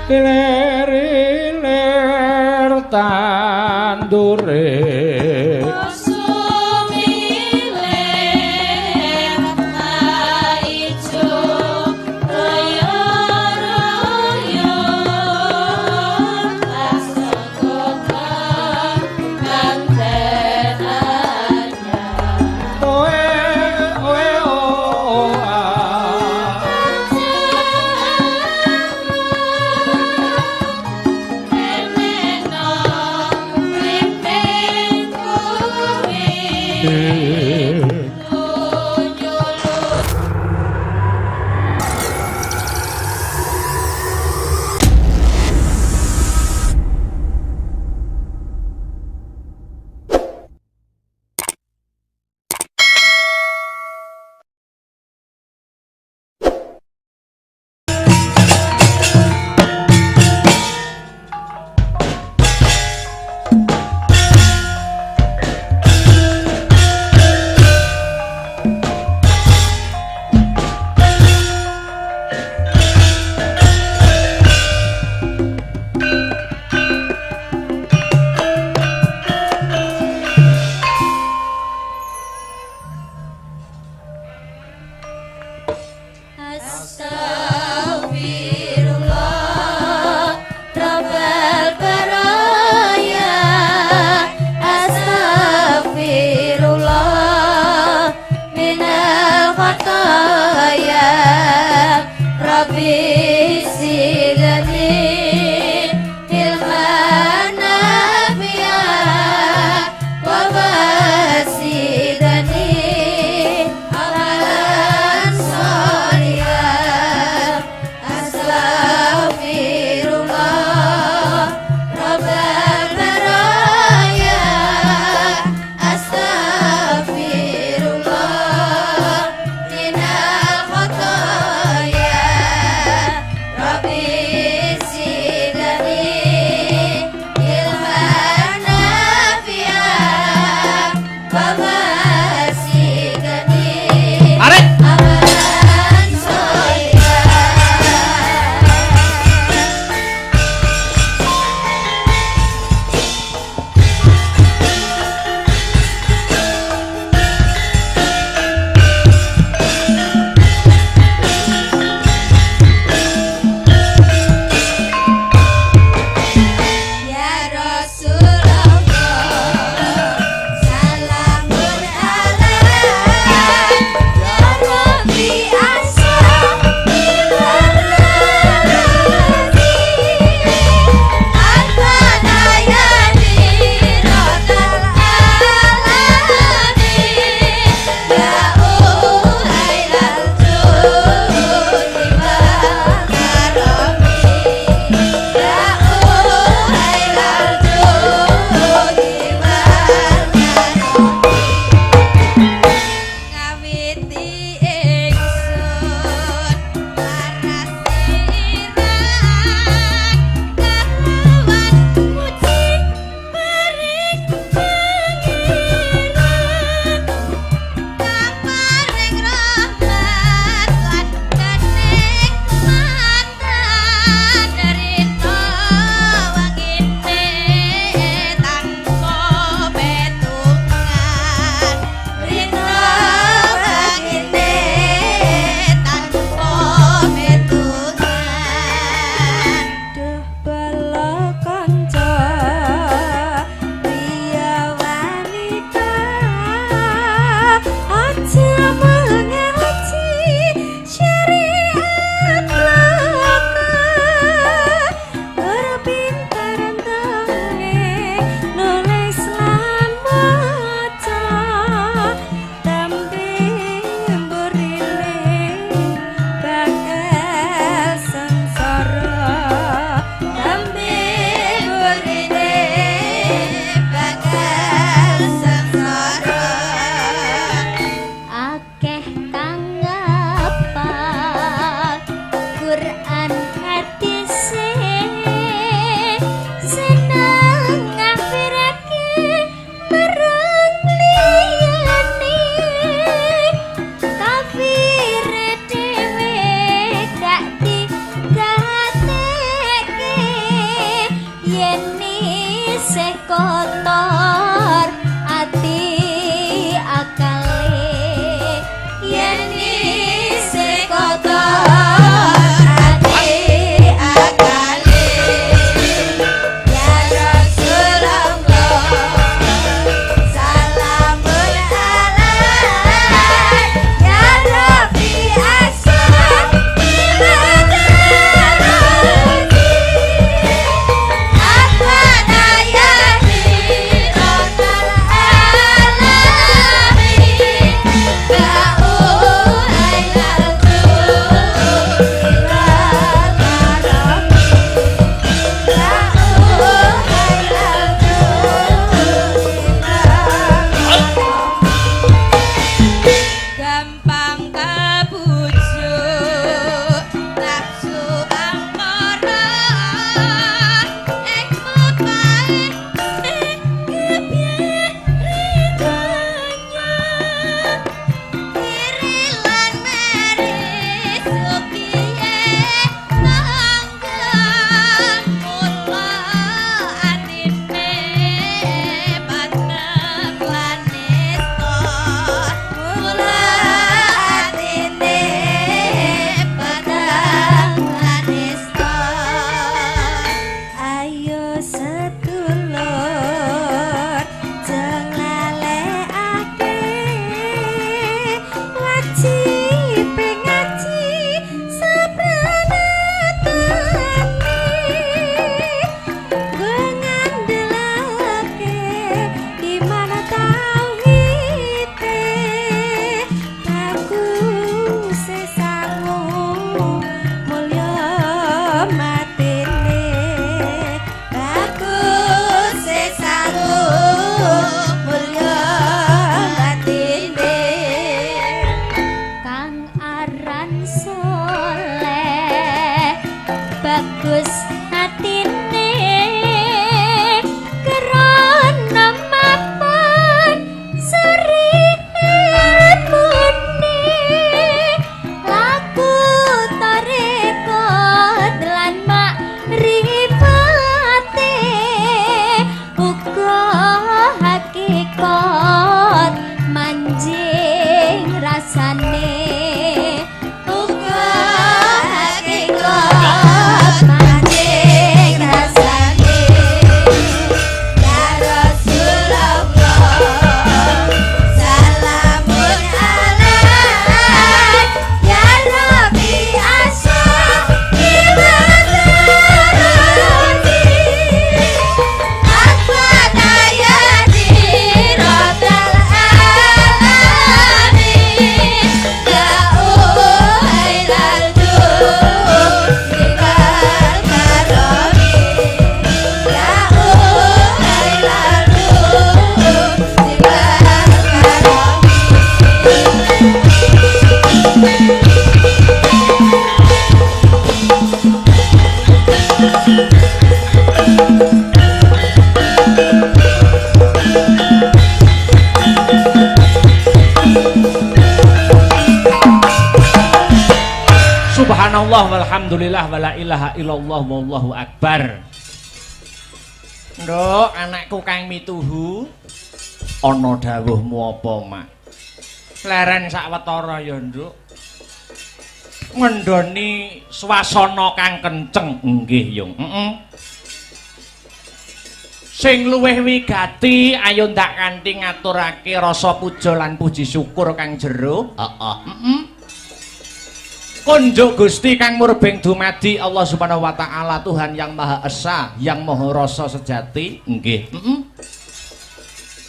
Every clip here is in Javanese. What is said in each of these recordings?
Ilir-ilir tandure Kotor ati akale yen isih kotor ati akale ya Rasulullah salamun alaik ya Rabbi asal Gampang kabujuk nafsu angkara ing mepae kebyarikanya kiri lan meri sukiye tangga mula atine pateng lan nista mula atine pateng lan nista. Ayo sedulur jeng lalekake wajib ngaji sapranatane nggo ngandelake iman tauhide bagus sangu mulya matine bagus sangu mulya matine kang aran soleh bagus atine krana mapan sri ilmune laku tarekat lan makrifate uga hakikat manjing rasane uga hakikat manjing rasane ya Rasulullah salamun alaik ya Rabbi asya Subhanallah walhamdulillah wala ilaha illallah wallahu akbar. Nduk, anakku kang mituhu, ana dawuhmu apa, Mak? Leren sawetara ya, Nduk. Ngendoni swasana kang kenceng nggih, Yung. Heeh. Sing luwih wigati ayo ndak kanthi ngaturake rasa puja lan puji syukur kang jero. Heeh. Heeh. Kunjuk Gusti kang murbeng dumadi Allah Subhanahu wa taala Tuhan yang Maha Esa, yang Maha Rasa sejati. Nggih. Heeh.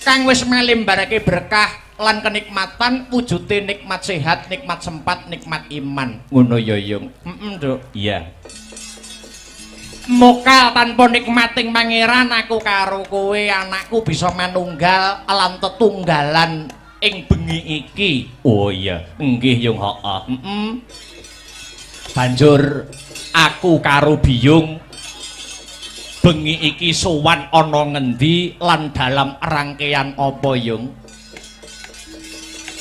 Kang wis melimbarake berkah lan kenikmatan wujude nikmat sehat, nikmat sempat, nikmat iman. Ngono ya, Yung. Heeh, Nduk. Iya. Mokal tanpa nikmating pangeran aku karo kowe anakku bisa manunggal lan tetunggalan ing bengi iki. Oh iya, nggih Yung, heeh. Heeh. Banjur aku karo biyung bengi iki sowan ana ngendi lan dalam rangkaian apa, Yung?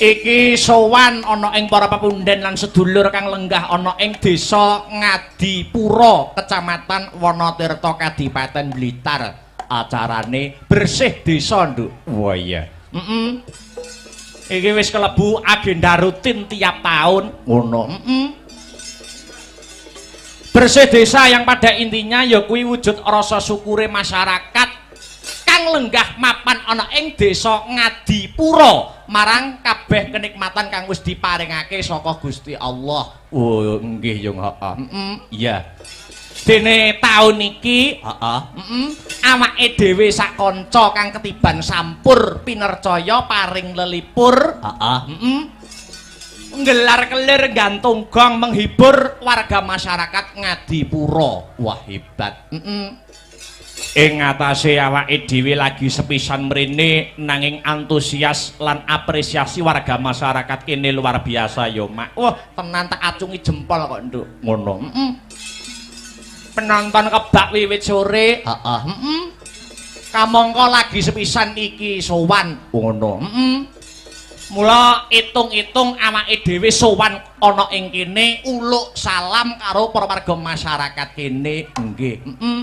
Iki sowan ana ing para pepunden lan sedulur kang lenggah ana ing desa Ngadipura, Kecamatan Wanatirta, Kadipaten Blitar. Acarane bersih desa, Nduk. Wah iya. Heeh. Iki wis kelebu agenda rutin tiap tahun. Ngono. Heeh. Bersih desa yang pada intinya ya kuwi wujud rasa syukure masyarakat kang lenggah mapan ana ing desa Ngadipura marang kabeh kenikmatan kang wis diparingake saka Gusti Allah. Oh, nggih yo, heeh. Heeh, iya. Dene taun iki, heeh, heeh, awake dhewe sak kanca kang ketiban sampur pinercaya paring lelipur, heeh, heeh. Nggelar kelir gantung gong menghibur warga masyarakat Ngadipura. Wah, hebat. Heeh. Ing ngatasé awake dhewe lagi sepisan mrene, nanging antusias lan apresiasi warga masyarakat kene luar biasa yo, Mak. Wah, tenan, tak acungi jempol kok, Nduk. Ngono. Heeh. Penonton kebak wiwit sore. Heeh, heeh. Kamangka lagi sepisan iki sowan. Ngono. Heeh. Mula itung-itung awake dhewe sowan ana ing kene uluk salam karo para warga masyarakat kene. Nggih. Heeh.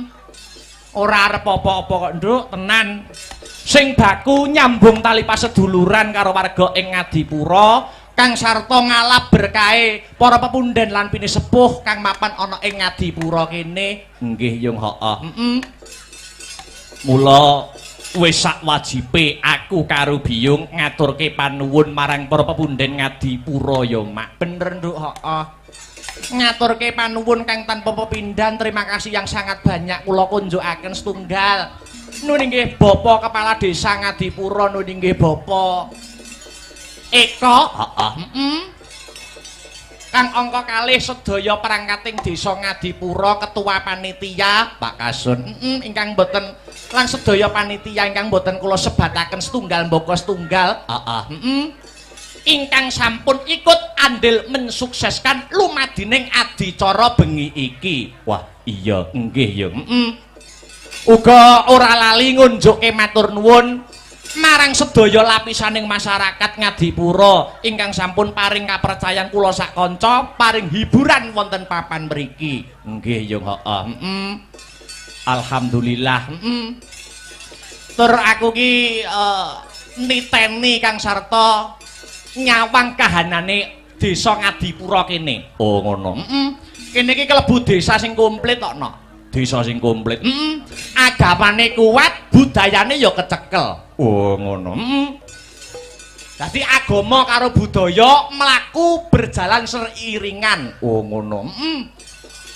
Ora arep apa-apa kok, Nduk, tenan. Sing baku nyambung tali paseduluran karo warga ing Ngadipura kang sarta ngalap berkahe para pepunden lan pinisepuh kang mapan ana ing Ngadipura kene. Nggih, yung, heeh. Heeh. Mula wis sak wajibe aku karo Biyung ngaturke panuwun marang para pepunden Ngadipura ya, Mak. Bener, Nduk, heeh. Ngaturke panuwun kang tanpa pepindhan, terima kasih yang sangat banyak kula kunjukaken setunggal. Nun inggih Bapak Kepala Desa Ngadipura, nun inggih Bapak Eko, heeh, heeh. Kang angka kalih sedaya perangkating desa Ngadipura, ketua panitia Pak Kasun, heeh, ingkang boten lan sedaya panitia ingkang boten kula sebataken setunggal mbaka setunggal, heeh, heeh. Ingkang sampun ikut andil mensukseskan lumadining adicara bengi iki. Wah, iya, nggih ya. Heeh. Uga ora lali ngunjukke matur nuwun marang sedaya lapisaning masyarakat Ngadipura ingkang sampun paring kapercayan kula sak kanca paring hiburan wonten papan mriki. Nggih ya, heeh. Heeh. Alhamdulillah. Heeh. Tur aku ki niteni kang sarta nyawang kahanane desa Ngadipura kene. Oh, ngono. Heeh. Kene iki kelebu desa sing komplit kok, no. Desa sing komplit. Heeh. Agamane kuat, budayane ya kecekel. Oh, ngono. Heeh. Dadi agama karo budaya mlaku berjalan seiringan. Oh, ngono. Heeh.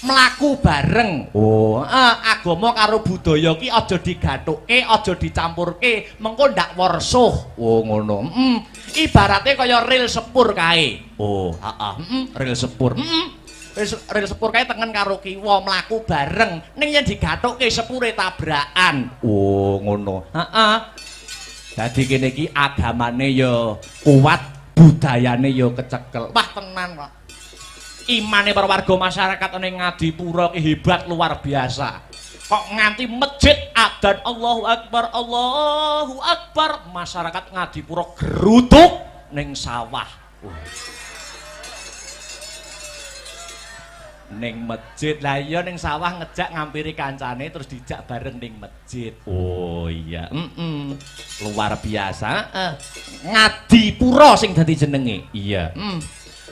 Mlaku bareng. Oh, agama karo budaya ki aja digathukke, aja dicampurke, mengko ndak worsuh. Oh, ngono. Heeh. Ibarate kaya ril sepur kae. Oh, heeh, heeh, ril sepur. Heeh. Ril sepur kae tengen karo kiwa mlaku bareng. Ning yen digathukke sepure tabrakan. Oh, ngono. Heeh. Dadi kene iki agamane ya kuat, budayane ya kecekel. Wah, tenan kok. Imane para warga masyarakat ning Ngadipura ki hebat luar biasa. Kok nganti masjid adzan Allahu Akbar, Allahu Akbar, masyarakat Ngadipura gerutuk ning sawah. Wah. Ning masjid. Lah iya, ning sawah ngejak ngampiri kancane terus dijak bareng ning masjid. Oh iya, heeh. Luar biasa, heeh. Ngadipura sing dadi jenenge. Iya.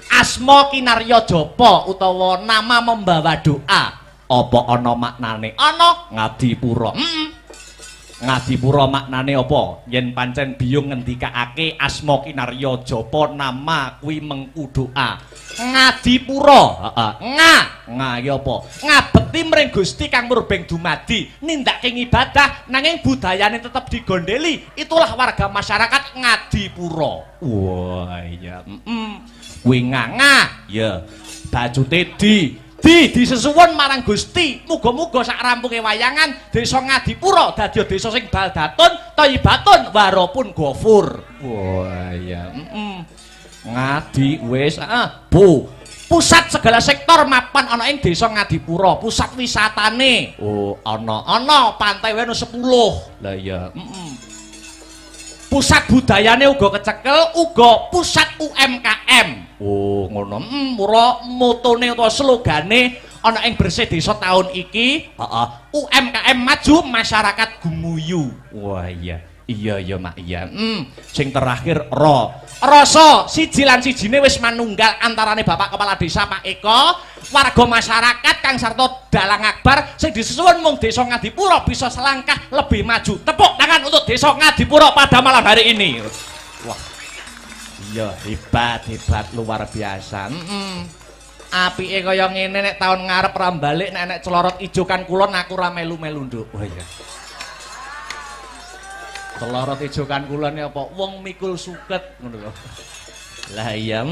Asma Kinarya Japa utawa nama membawa doa. Apa ana maknane? Ana. Ngadipura. Heeh. Ngadipura maknane apa? Yen pancen Biyung ngendikake asma Kinarya Japa nama kuwi mengku doa. Ngadipura. Heeh. Nga, nga iki apa? Ngabekti mring Gusti kang murbeng dumadi, nindakake ngibadah nanging budayane tetep digondeli. Itulah warga masyarakat Ngadipura. Wah, iya. Heeh. Kuwi nga, nga. Ya. Bacute di di disesuwun marang Gusti. Muga-muga sak rampunge wayangan desa Ngadipura dadi desa sing baldatun, thayyibatun warapun gofur. Wah, iya. Heeh. Ngadi wis, heeh. Bu. Pusat segala sektor mapan ana ing desa Ngadipura, pusat wisatane. Oh, ana. Ana pantai wae 10. Lah iya, heeh. Pusat budayane uga kecekel, uga pusat UMKM. Oh, ngono. Mula motone utawa slogane Ana ing bersih desa taun iki, heeh, UMKM maju, masyarakat gumuyu. Wah iya. Iya iya Mak, iya. Sing terakhir ro. Rasa siji lan sijine wis manunggal antarane Bapak Kepala Desa Pak Eko, warga masyarakat kang sarta dalang akbar sing disuwun mung Desa Ngadipura bisa selangkah lebih maju. Tepuk tangan untuk Desa Ngadipura pada malam hari ini. Wah. Iya, hebat, hebat, luar biasa. Apike kaya ngene, nek taun ngarep ra balik, nek nek celorot ijo kan kulon aku ra melu-melu, Nduk. Wah iya. Celorot ijo kan kulon apa? Wong mikul suket ngono lho. Lah iya,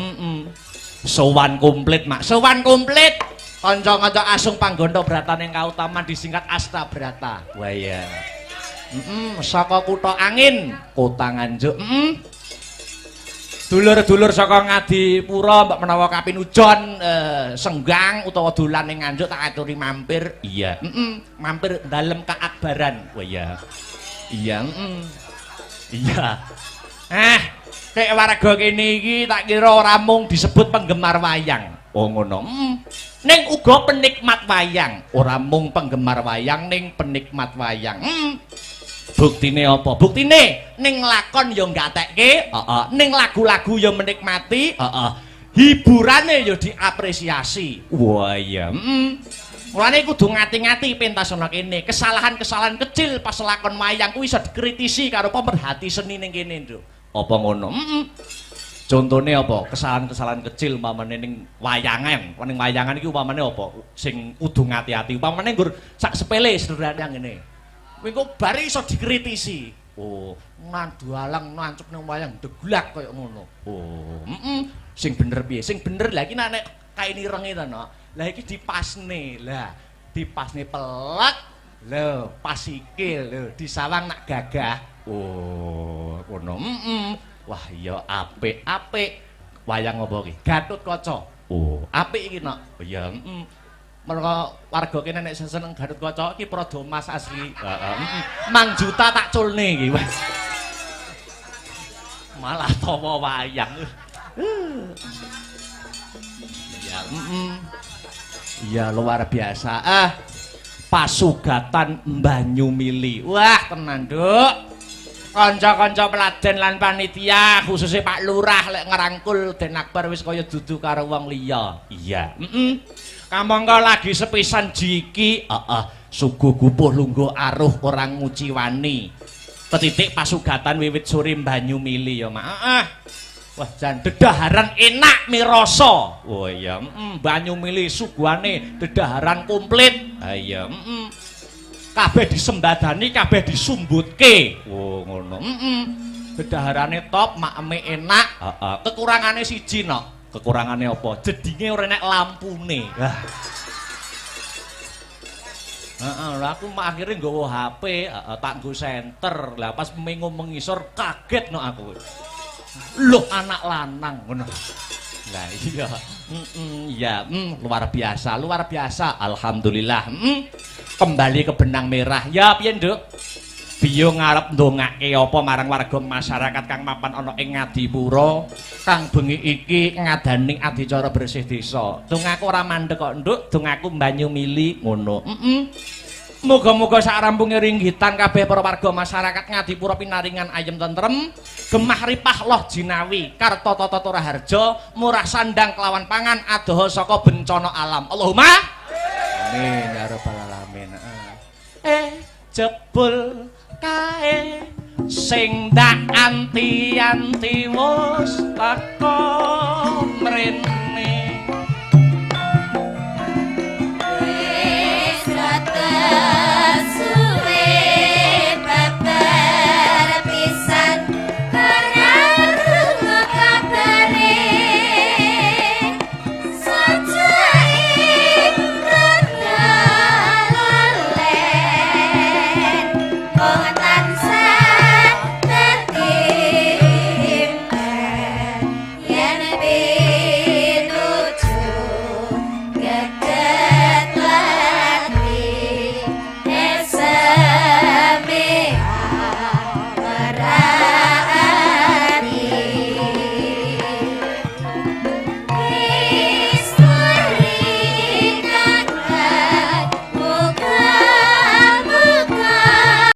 Sowan komplit, Mak. Sowan komplit. Kanca-kanca asung panggonto bratane kautaman disingkat Asta Brata. Wah iya. Saka kutha angin, kota Nganjuk. Dulur-dulur saka Ngadipura mbok menawa kapinujon senggang utawa dolan ning Nganjuk tak aturi mampir. Iya, mampir dalem keakbaran. Wah iya. Iya, Iya. Eh, kek warga kene iki tak kira ora mung disebut penggemar wayang. Oh ngono. Ning uga penikmat wayang. Ora mung penggemar wayang ning penikmat wayang. Buktine apa? Buktine ning lakon ya nggatekke, heeh. Ning lagu-lagu ya menikmati, heeh. Hiburane ya diapresiasi. Wah iya. Mulane kudu ngati-ngati pentas ana kene. Kesalahan-kesalahan kecil pas lakon wayang kuwi iso dikritisi karo pemerhati seni ning kene, Nduk. Apa ngono? Heeh. Contone apa? Kesalahan-kesalahan kecil umpamane ning wayangan. Ning wayangan iki umpamane apa? Sing kudu ngati-ati. Umpamane nggur sak sepele sederhana ngene. Kuwi engko bari iso dikritisi. Oh, dalang nancep ning wayang deglak kaya ngono. Oh, heeh. Sing bener piye? Sing bener lha iki nek kain irenge to, no. Lah iki dipasne. Lah, dipasne pelek. Lho, pas sikil lho, disawang nak gagah. Oh, ngono. Heeh. Wah, iya apik-apik. Wayang apa iki? Gatot Kaca. Oh, apik iki, Nok. Oh iya, heeh. Mergo warga kene nek seneng Gatot Kaca iki Praja Mas asli. Heeh, heeh. Mang juta tak culne iki. Malah tawa wayang. Iya, heeh. Iya, luar biasa. Ah, pasugatan Banyumili. Wah, tenan, Nduk. Kanca-kanca peladen lan panitia, khususnya Pak Lurah lek ngerangkul Den Akbar wis kaya dudu karo wong liya. Iya, heeh. Kamangka lagi sepisan jiki, heeh, suguh gupuh lungguh aruh ora nguciwani. Ketitik pasugatan wiwit sore Banyumili ya, Mak. Heeh. Wah, jan dedaharan enak mirasa. Oh iya, Banyumili suguhane dedaharan komplit. Ha iya, heeh. Kabeh disembadani, kabeh disumbutke. Oh, ngono. Heeh. Dedaharane top, makeme enak. Heeh. Kekurangane siji, Nok. Kekurangane apa? Jedinge ora enek lampune. Lah. Heeh, lha aku akhire nggawa HP, heeh, tak nggo senter. Lah pas mengo mengisor kaget nok aku. Loh, anak lanang ngono. Lah iya. Heeh, iya, luar biasa, luar biasa. Alhamdulillah. Kembali ke benang merah. Ya piye, Nduk? Biyo ngarep ndongake apa marang warga masyarakat kang mapan ana ing Ngadipura kang bengi iki ngadani adicara bersih desa. Dongaku ora mandek kok, Nduk. Dongaku Banyumili ngono. Heeh. Muga-muga sak rampunge ringgitan kabeh para warga masyarakat Ngadipura pinaringan ayem tentrem, gemah ripah loh jinawi, karta tata raharja, murah sandang kelawan pangan, adoh saka bencana alam. Allahumma amin ya rabbal alamin. Jebul kae sing dak anti-anti wis teka mrene.